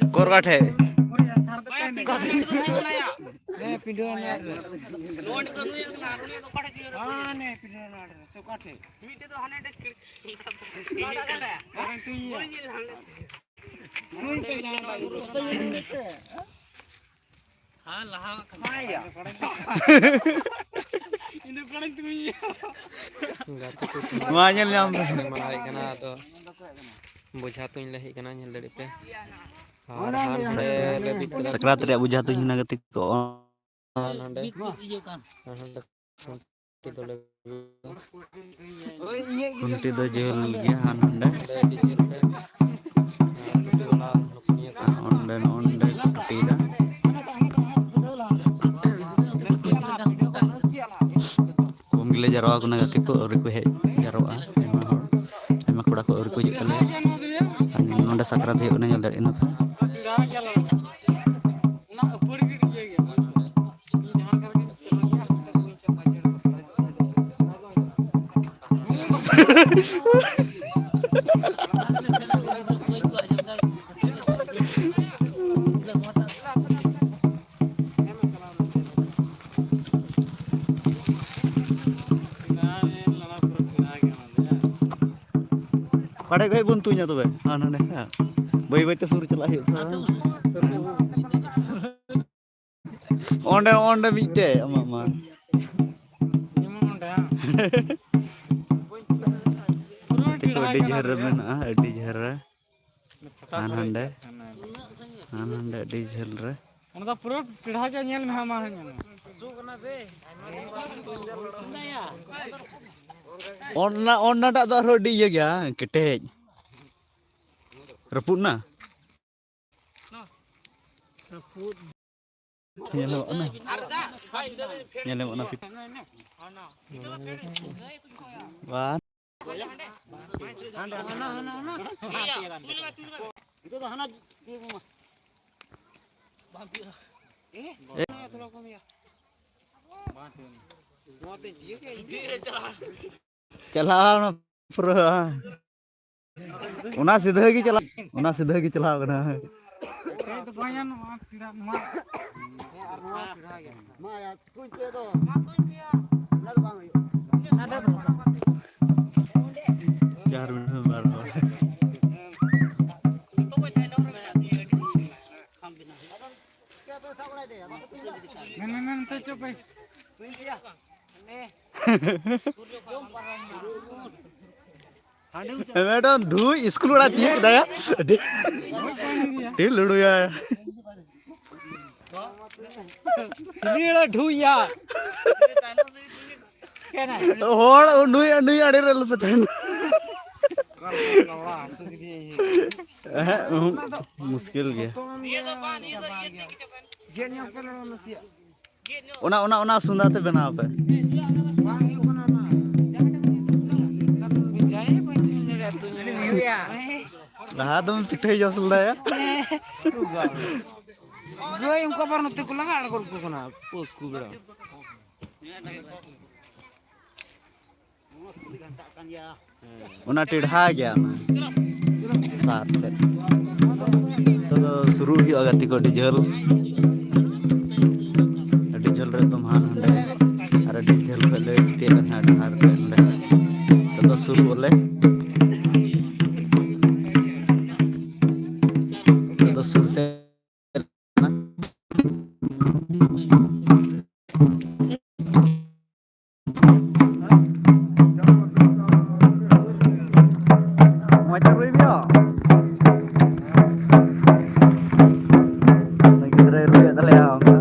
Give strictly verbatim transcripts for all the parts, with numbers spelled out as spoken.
ᱚᱠᱚᱨ ᱚᱠᱟ ᱴᱷᱮᱡ? ᱜᱟᱛᱮ ᱠᱚ ᱱᱚᱣᱟ ᱧᱮᱞ ᱧᱟᱢ ᱯᱮ᱾ ᱢᱟᱱᱟᱣᱮᱫ ᱠᱟᱱᱟ, ᱟᱫᱚ ᱵᱚᱡᱷᱟ ᱛᱩᱧ ᱞᱮ ᱦᱮᱡ ᱠᱟᱱᱟ, ᱧᱮᱞ ᱫᱟᱲᱮᱭᱟᱜ ᱯᱮ᱾ ᱟᱨ ᱦᱟᱱ ᱥᱮ ᱞᱮ ᱵᱤᱫ ᱠᱟᱫᱟ᱾ ᱥᱟᱠᱨᱟᱛ ᱨᱮᱭᱟᱜ ᱵᱚᱡᱷᱟ ᱛᱩᱧ ᱦᱩᱭᱱᱟ, ᱜᱟᱛᱮ ᱠᱚ᱾ ᱟᱨ ᱱᱚᱰᱮ, ᱟᱨ ᱱᱚᱰᱮ ᱠᱷᱩᱱᱴᱤ ᱫᱚᱞᱮ ᱠᱷᱩᱱᱴᱤ ᱫᱚ ᱡᱷᱟᱹᱞ ᱜᱮᱭᱟ, ᱦᱟᱱ ᱦᱟᱸᱰᱮ᱾ ᱚᱸᱰᱮ, ᱱᱚᱸᱰᱮ ᱠᱚ ᱴᱩᱴᱤᱭᱮᱫᱟ᱾ ᱠᱚᱢ ᱜᱮᱞᱮ ᱡᱟᱨᱣᱟ ᱠᱟᱱᱟ ᱜᱟᱛᱮ ᱠᱚ, ᱟᱹᱣᱨᱤ ᱠᱚ ᱦᱮᱡ ᱡᱟᱨᱣᱟᱜᱼᱟ ᱟᱭᱢᱟ ᱦᱚᱲ, ᱟᱭᱢᱟ ᱠᱚᱲᱟ ᱠᱚ ᱟᱹᱣᱨᱤ ᱠᱚ ᱦᱤᱡᱩᱜ ᱛᱟᱞᱮᱭᱟ᱾ ᱟᱨ ᱱᱚᱸᱰᱮ ᱥᱟᱠᱨᱟᱛ ᱦᱩᱭᱩᱜ ᱠᱟᱱᱟ, ᱧᱮᱞ ᱫᱟᱲᱮᱭᱟᱜ ᱠᱟᱱᱟ ᱯᱮ᱾ ᱚᱠᱟᱴᱷᱮᱡ ᱠᱷᱚᱡ ᱵᱚᱱ ᱛᱩᱧᱟ ᱛᱚᱵᱮ? ᱦᱟᱸ, ᱱᱚᱰᱮ ᱠᱷᱚᱡ᱾ ᱵᱟᱹᱭ ᱵᱟᱹᱭ ᱛᱮ ᱥᱩᱨ ᱪᱟᱞᱟᱜ ᱦᱩᱭᱩᱜ ᱛᱟᱵᱚᱱᱟ᱾ ᱚᱸᱰᱮ, ᱚᱸᱰᱮ ᱢᱤᱫᱴᱮᱡ ᱟᱢᱟᱜ ᱢᱟ᱾ ᱜᱟᱛᱮ ᱠᱚ ᱟᱹᱰᱤ ᱡᱷᱟᱹᱞ ᱨᱮ ᱢᱮᱱᱟᱜᱼᱟ, ᱟᱹᱰᱤ ᱡᱷᱟᱹᱞ ᱨᱮ᱾ ᱦᱟᱱ ᱦᱟᱸᱰᱮ, ᱦᱟᱱ ᱦᱟᱸᱰᱮ ᱟᱹᱰᱤ ᱡᱷᱟᱹᱞ ᱨᱮ᱾ ᱚᱱᱟ ᱫᱚ ᱯᱩᱨᱟᱹ ᱯᱮᱲᱦᱟ ᱜᱮ ᱧᱮᱞ ᱢᱮ, ᱢᱟ ᱧᱮᱞ ᱢᱮ᱾ ᱚᱱᱟ, ᱚᱱᱟᱴᱟᱜ ᱫᱚ ᱟᱨᱦᱚᱸ ᱟᱹᱰᱤ ᱤᱭᱟᱹ ᱜᱮᱭᱟ, ᱠᱮᱴᱮᱡ᱾ ᱨᱟᱹᱯᱩᱫ ᱱᱟ? ᱧᱮᱞᱚᱜ ᱠᱟᱱᱟ᱾ ᱧᱮᱞᱚᱜ ᱠᱟᱱᱟ᱾ ᱵᱟᱝ᱾ ᱪᱟᱞᱟᱣ ᱯᱩᱨᱟᱹ ᱚᱱᱟ ᱥᱤᱫᱷᱟᱹ ᱜᱮ ᱪᱟᱞᱟᱜ, ᱚᱱᱟ ᱥᱤᱫᱷᱟᱹ ᱜᱮ ᱪᱟᱞᱟᱣ ᱠᱟᱱᱟ᱾ ᱪᱟᱨ ᱢᱤᱱᱤᱴ ᱵᱟᱨ ᱦᱚᱲ᱾ ᱢᱮᱱ, ᱢᱮᱱ, ᱢᱮᱱ, ᱱᱚᱛᱮ ᱪᱚ ᱯᱮ᱾ ᱢᱮᱰᱟᱢ ᱰᱷᱩ ᱤᱥᱠᱩᱞ ᱚᱲᱟᱜ ᱛᱤᱭᱳᱜ ᱠᱮᱫᱟᱭᱟ᱾ ᱟᱹᱰᱤ, ᱟᱹᱰᱤ ᱞᱩᱲᱩᱭᱟ᱾ ᱪᱤᱞᱤ ᱚᱲᱟᱜ ᱰᱷᱩᱭᱟ? ᱦᱚᱲ ᱱᱩᱭ, ᱱᱩᱭ ᱟᱲᱮ ᱨᱮ ᱟᱞᱚᱯᱮ ᱛᱟᱦᱮᱱᱟ᱾ ᱦᱮᱸ, ᱢᱩᱥᱠᱤᱞ ᱜᱮᱭᱟ᱾ ᱚᱱᱟ, ᱚᱱᱟ, ᱚᱱᱟ ᱥᱩᱱᱫᱟ ᱛᱮ ᱵᱮᱱᱟᱣ ᱯᱮ᱾ ᱞᱟᱦᱟ ᱫᱚᱢ ᱯᱤᱴᱷᱟᱹᱭ ᱡᱚᱥ ᱞᱮᱫᱟᱭᱟ᱾ ᱜᱟᱹᱭ ᱩᱱᱠᱩ ᱟᱵᱟᱨ ᱱᱚᱛᱮ ᱠᱚ ᱞᱟᱜᱟ ᱟᱬᱜᱚ ᱠᱚ ᱠᱟᱱᱟ, ᱯᱳᱥ ᱠᱚ ᱵᱮᱲᱟ᱾ ᱚᱱᱟ ᱴᱮᱰᱷᱟ ᱜᱮᱭᱟ, ᱚᱱᱟ ᱥᱟᱨ ᱛᱮᱫ᱾ ᱱᱤᱛᱚᱜ ᱫᱚ ᱥᱩᱨᱩᱜ ᱦᱩᱭᱩᱜᱼᱟ, ᱜᱟᱛᱮ ᱠᱚ, ᱟᱹᱰᱤ ᱡᱷᱟᱹᱞ, ᱟᱹᱰᱤ ᱡᱷᱟᱹᱞ ᱨᱮ ᱮᱠᱫᱚᱢ ᱦᱟᱱ ᱦᱟᱸᱰᱮ, ᱟᱨ ᱟᱹᱰᱤ ᱡᱷᱟᱹᱞ ᱠᱷᱚᱡ ᱞᱮ ᱛᱤᱭᱳᱜ ᱮᱱᱟ ᱰᱟᱦᱟᱨ ᱨᱮ ᱚᱸᱰᱮ᱾ ᱱᱤᱛᱚᱜ ᱫᱚ ᱥᱩᱨᱩᱜ ᱟᱞᱮ᱾ ᱱᱤᱛᱚᱜ ᱫᱚ ᱥᱩᱨ ᱥᱮᱫ ᱢᱚᱡᱽ ᱛᱮ ᱨᱩᱭ ᱢᱮ ᱭᱟ᱾ ᱩᱱᱤ ᱜᱤᱫᱽᱨᱟᱹᱭ ᱨᱩᱭᱮᱫ ᱛᱟᱞᱮᱭᱟ ᱚᱱᱠᱟ᱾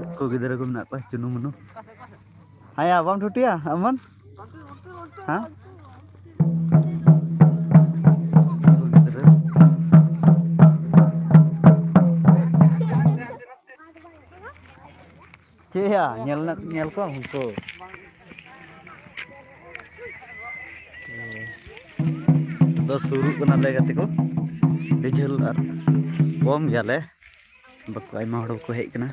ᱩᱱᱠᱩ ᱜᱤᱫᱽᱨᱟᱹ ᱠᱚ ᱢᱮᱱᱟᱜ ᱠᱚᱣᱟ, ᱪᱩᱱᱩ ᱢᱩᱱᱩ᱾ ᱦᱮᱸᱭᱟ, ᱵᱟᱢ ᱴᱷᱩᱴᱤᱭᱟ ᱮᱢᱚᱱ? ᱦᱮᱸ? ᱪᱮᱫ ᱭᱟ? ᱧᱮᱞ, ᱧᱮᱞ ᱠᱚᱢ ᱩᱱᱠᱩ᱾ ᱫᱚ ᱥᱩᱨᱩᱜ ᱠᱟᱱᱟᱞᱮ ᱜᱟᱛᱮ ᱠᱚ᱾ ᱟᱹᱰᱤ ᱡᱷᱟᱹᱞ ᱟᱨ ᱠᱚᱢ ᱜᱮᱭᱟᱞᱮ, ᱵᱟᱠᱚ, ᱟᱭᱢᱟ ᱦᱚᱲ ᱵᱟᱠᱚ ᱦᱮᱡ ᱠᱟᱱᱟ᱾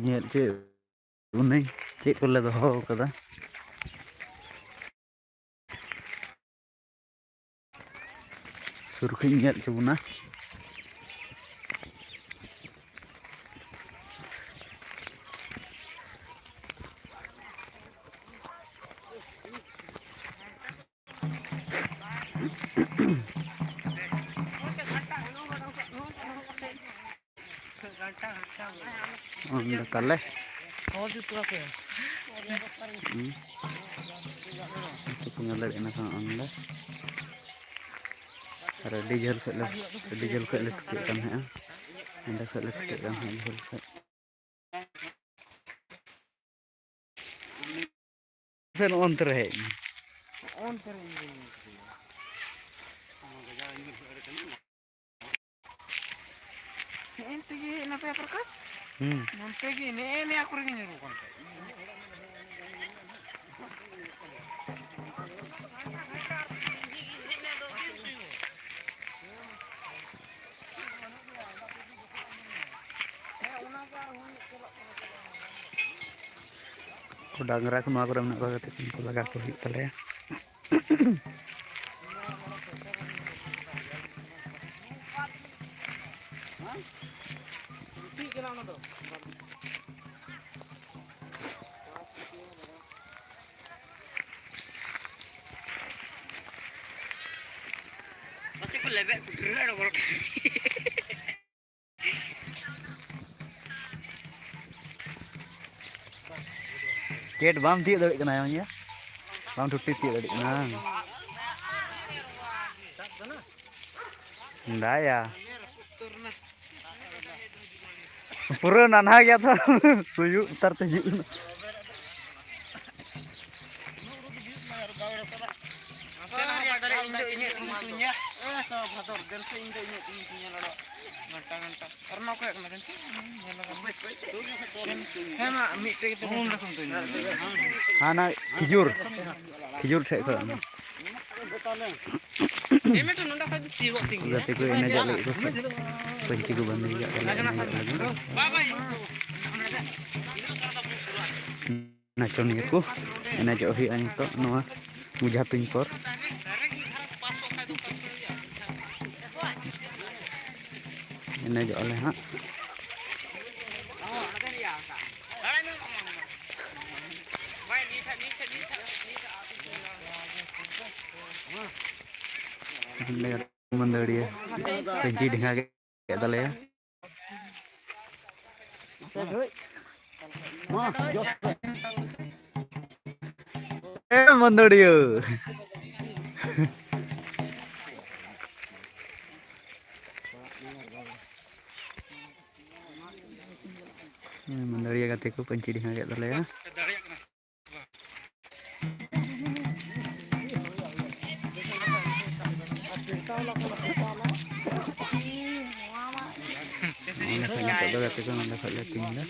ᱧᱮᱞ ᱦᱚᱪᱚᱭᱮᱫ ᱵᱚᱱᱟᱹᱧ ᱪᱮᱫ ᱠᱚᱞᱮ ᱫᱚᱦᱚ ᱠᱟᱫᱟ᱾ ᱥᱩᱨ ᱠᱷᱚᱱ ᱤᱧ ᱧᱮᱞ ᱦᱚᱪᱚ ᱵᱚᱱᱟ᱾ ᱚᱸᱰᱮ ᱛᱟᱞᱮ᱾ ᱦᱩᱸ᱾ ᱪᱮᱫ ᱠᱚ ᱧᱮᱞ ᱫᱟᱲᱮᱭᱟᱜ ᱠᱟᱱᱟ ᱚᱸᱰᱮ᱾ ᱟᱨ ᱟᱹᱰᱤ ᱡᱷᱟᱹᱞ ᱠᱷᱚᱡ ᱞᱮ, ᱟᱹᱰᱤ ᱡᱷᱟᱹᱞ ᱠᱷᱚᱡ ᱞᱮ ᱴᱷᱤᱠᱟᱹᱜ ᱠᱟᱱ ᱛᱟᱦᱮᱸᱜᱼᱟ᱾ ᱚᱸᱰᱮ ᱠᱷᱚᱡ ᱞᱮ ᱴᱷᱤᱠᱟᱹᱜ ᱠᱟᱱ ᱛᱟᱦᱮᱸᱜᱼᱟ, ᱡᱷᱟᱹᱞ ᱠᱷᱚᱡ᱾ ᱥᱮ ᱱᱚᱜᱼᱚ ᱱᱚᱱᱛᱮ ᱨᱮ ᱦᱮᱡ ᱮᱱᱟ᱾ ᱱᱚᱜᱼᱚ ᱱᱚᱱᱛᱮ ᱨᱮ ᱤᱧ ᱫᱩᱧ ᱧᱮᱞ ᱠᱮᱫᱮᱭᱟ᱾ ᱱᱮᱜᱼᱮ ᱱᱚᱛᱮ ᱜᱮ ᱦᱮᱡ ᱮᱱᱟ ᱯᱮ ᱯᱨᱚᱠᱟᱥ? ᱦᱩᱸ᱾ ᱱᱚᱱᱛᱮ ᱜᱮ, ᱱᱮᱜᱼᱮ ᱱᱤᱭᱟᱹ ᱠᱚᱨᱮ ᱜᱮ ᱧᱩᱨᱩ ᱠᱟᱱ ᱛᱟᱦᱮᱸᱫ᱾ ᱰᱟᱝᱨᱟ ᱠᱚ ᱱᱚᱣᱟ ᱠᱚᱨᱮ ᱢᱮᱱᱟᱜ ᱠᱚᱣᱟ, ᱜᱟᱛᱮ ᱠᱚ, ᱩᱱᱠᱩ ᱞᱟᱜᱟ ᱠᱚ ᱦᱩᱭᱩᱜ ᱛᱟᱞᱮᱭᱟ᱾ ᱢᱟᱥᱮ ᱠᱚ ᱞᱮᱵᱮᱫ ᱯᱩᱴᱩᱨ ᱨᱮ ᱰᱚᱜᱚᱨ᱾ ᱠᱮᱴ ᱵᱟᱢ ᱛᱤᱭᱳᱜ ᱫᱟᱲᱮᱭᱟᱜ ᱠᱟᱱᱟ, ᱤᱭᱟᱹ ᱵᱟᱢ ᱴᱩᱴᱤ ᱛᱤᱭᱳᱜ ᱫᱟᱲᱮᱭᱟᱜ ᱠᱟᱱᱟ᱾ ᱫᱟᱭᱟ᱾ ᱯᱩᱨᱟᱹ ᱱᱟᱱᱦᱟ ᱜᱮᱭᱟ ᱛᱚ᱾ ᱥᱩᱭᱩᱜ ᱩᱛᱟᱹᱨ ᱛᱮ ᱦᱤᱡᱩᱜ ᱠᱟᱱᱟ᱾ ᱟᱨ ᱱᱚᱣᱟ ᱠᱚ ᱦᱩᱭᱩᱜ ᱠᱟᱱᱟ ᱡᱟᱹᱱᱤᱡ? ᱦᱮᱸ, ᱢᱟ, ᱢᱤᱫᱴᱮᱡ ᱜᱮ ᱛᱟᱦᱮᱸ ᱠᱟᱱᱟ᱾ ᱦᱟᱱᱟ ᱠᱷᱤᱡᱩᱨ, ᱠᱷᱤᱡᱩᱨ ᱴᱷᱮᱡ ᱠᱷᱚᱡ ᱚᱱᱟ᱾ ᱦᱮᱸ, ᱢᱤᱫᱴᱮᱡ ᱱᱚᱰᱮ ᱠᱷᱚᱡ ᱫᱚ ᱛᱤᱭᱳᱜᱚᱜ ᱛᱤᱧ ᱜᱮᱭᱟ᱾ ᱜᱟᱛᱮ ᱠᱚ ᱮᱱᱮᱡᱚᱜ ᱞᱟᱹᱜᱤᱫ ᱠᱚ ᱥᱮ ᱯᱟᱹᱧᱪᱤ ᱠᱚ ᱵᱟᱸᱫᱮ ᱠᱟᱜ ᱠᱚ ᱞᱟᱹᱜᱤᱫ ᱮᱱᱮᱡᱚᱜ ᱞᱟᱹᱜᱤᱫ᱾ ᱵᱟᱭ, ᱵᱟᱭ᱾ ᱱᱟᱪᱚᱱᱤᱭᱟᱹ ᱠᱚ ᱮᱱᱮᱡᱚᱜ ᱦᱩᱭᱩᱜᱼᱟ ᱱᱤᱛᱚᱜ ᱱᱚᱣᱟ ᱵᱩᱡᱷᱟ ᱛᱩᱧ ᱯᱚᱨ᱾ ᱮᱱᱮᱡᱚᱜ ᱟᱞᱮ ᱦᱟᱸᱜ᱾ ᱢᱟᱹᱫᱟᱹᱲᱤᱭᱟᱹ ᱯᱟᱹᱧᱪᱤ ᱰᱷᱮᱸᱜᱟ ᱜᱮ ᱜᱮᱫ ᱛᱟᱞᱮᱭᱟ᱾ ᱮ ᱢᱟᱹᱫᱟᱹᱲᱤᱭᱟᱹ᱾ ᱢᱟᱹᱫᱟᱹᱲᱤᱭᱟᱹ ᱜᱟᱛᱮ ᱠᱚ ᱯᱟᱹᱧᱪᱤ ᱰᱷᱮᱸᱜᱟ ᱜᱮᱫ ᱛᱟᱞᱮᱭᱟ᱾ ᱚᱸᱰᱮ ᱠᱷᱚᱡ ᱱᱤᱛᱚᱜ ᱫᱚ ᱜᱟᱛᱮ ᱠᱚ ᱱᱚᱸᱰᱮ ᱠᱷᱚᱡ ᱞᱮ ᱛᱩᱧ ᱫᱟ᱾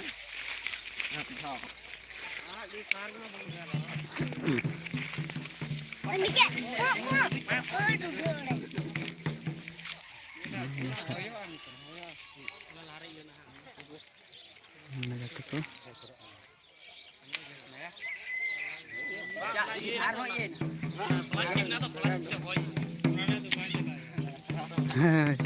ᱱᱚᱸᱰᱮ ᱜᱟᱛᱮ ᱠᱚ᱾ ᱦᱮᱸ᱾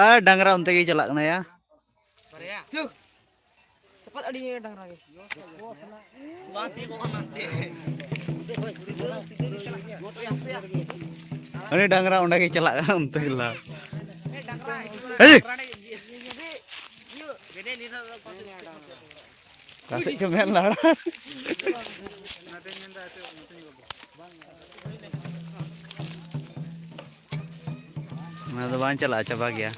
ᱟᱨ ᱰᱟᱝᱨᱟ ᱚᱱᱛᱮ ᱜᱮᱭ ᱪᱟᱞᱟᱜ ᱠᱟᱱᱟ ᱭᱟ᱾ ᱪᱟᱯᱟᱫ ᱟᱹᱰᱤ ᱰᱟᱝᱨᱟ ᱜᱮ᱾ ᱩᱱᱤ ᱰᱟᱝᱨᱟ ᱚᱸᱰᱮ ᱜᱮᱭ ᱪᱟᱞᱟᱜ ᱠᱟᱱᱟ ᱚᱱᱛᱮ ᱜᱮ ᱞᱟ᱾ ᱦᱮᱸ᱾ ᱚᱠᱟ ᱥᱮᱫ ᱪᱚ ᱢᱮᱫ ᱞᱟᱲᱟ᱾ ᱚᱱᱟ ᱫᱚ ᱵᱟᱝ ᱪᱟᱞᱟᱜᱼᱟ, ᱪᱟᱵᱟ ᱜᱮᱭᱟ᱾